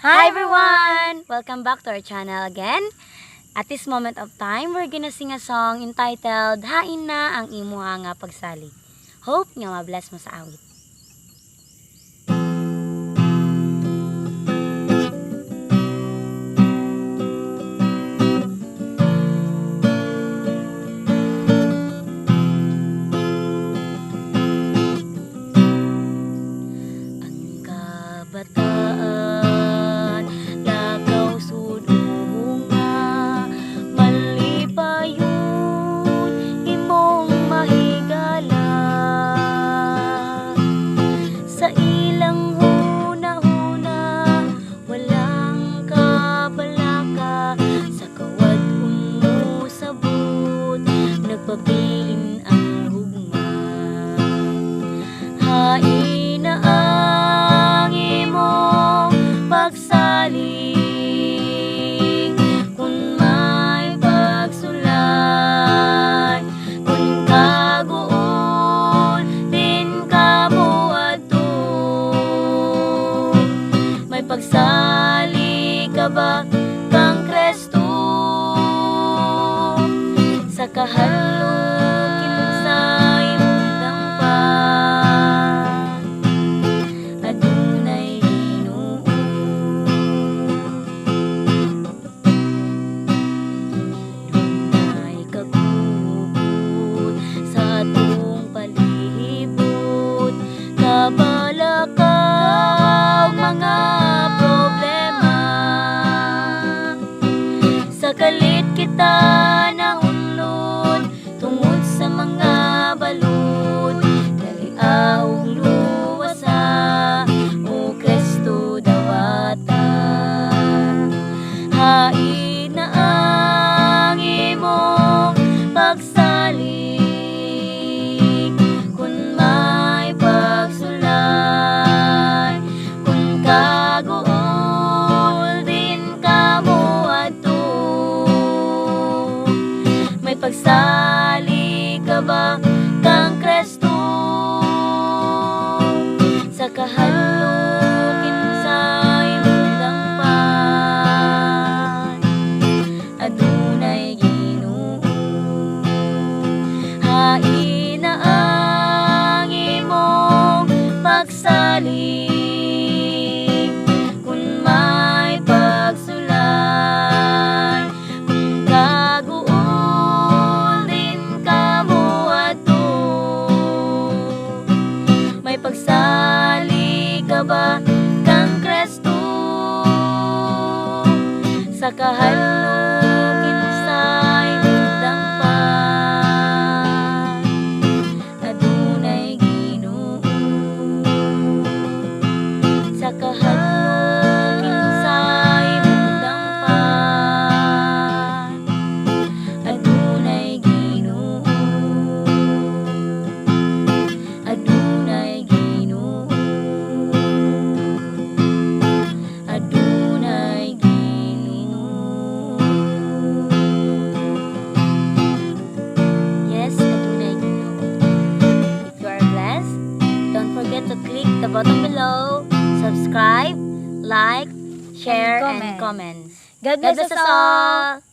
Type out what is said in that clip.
Hi everyone! Welcome back to our channel again. At this moment of time, we're gonna sing a song entitled "Hain na ang Imuha nga Pagsalig." Hope nga ma-bless mo sa awit. Ang kabataan, lakaw sud nga malipayon imong mahigala sa ilang huna-huna, walang kabalaka sa kawad-on mo sabot, nagpabilin ang gugma. Hain na ang imong pagsalig kung may pagsulay, kung kaguol din ka moadto. May pagsalig ka ba kang Kristo sa kahadlok kinsay imong dangpan, adunay Ginoo. Dunay kagubot sa atong palibot, kabalaka ug mga problema. Sa kalit kita nahunlod tungod sa mga balod, dali-a ug luwasa, o Kristo, dawata. Hain na ang imong pagsalig kung may pagsulay, kung kaguol din ka moadto. May pagsalig ka ba kang Kristo sa kahadlok kinsay imong dangpan, adunay Ginoo. Hain na ang imong pagsalig kung may pagsulay, kung kaguol din ka moadto. May pagsalig ka ba kang Kristo sa kahadlok kinsay imong dangpan, adunay Ginoo. Sa kahadlok kinsay imong dangpan, adunay Ginoo. Adunay Ginoo. Adunay Ginoo. Yes, adunay Ginoo. If you are blessed, don't forget to click the button below, subscribe, like, share, And and comment. comments. God God bless bless us us all. all.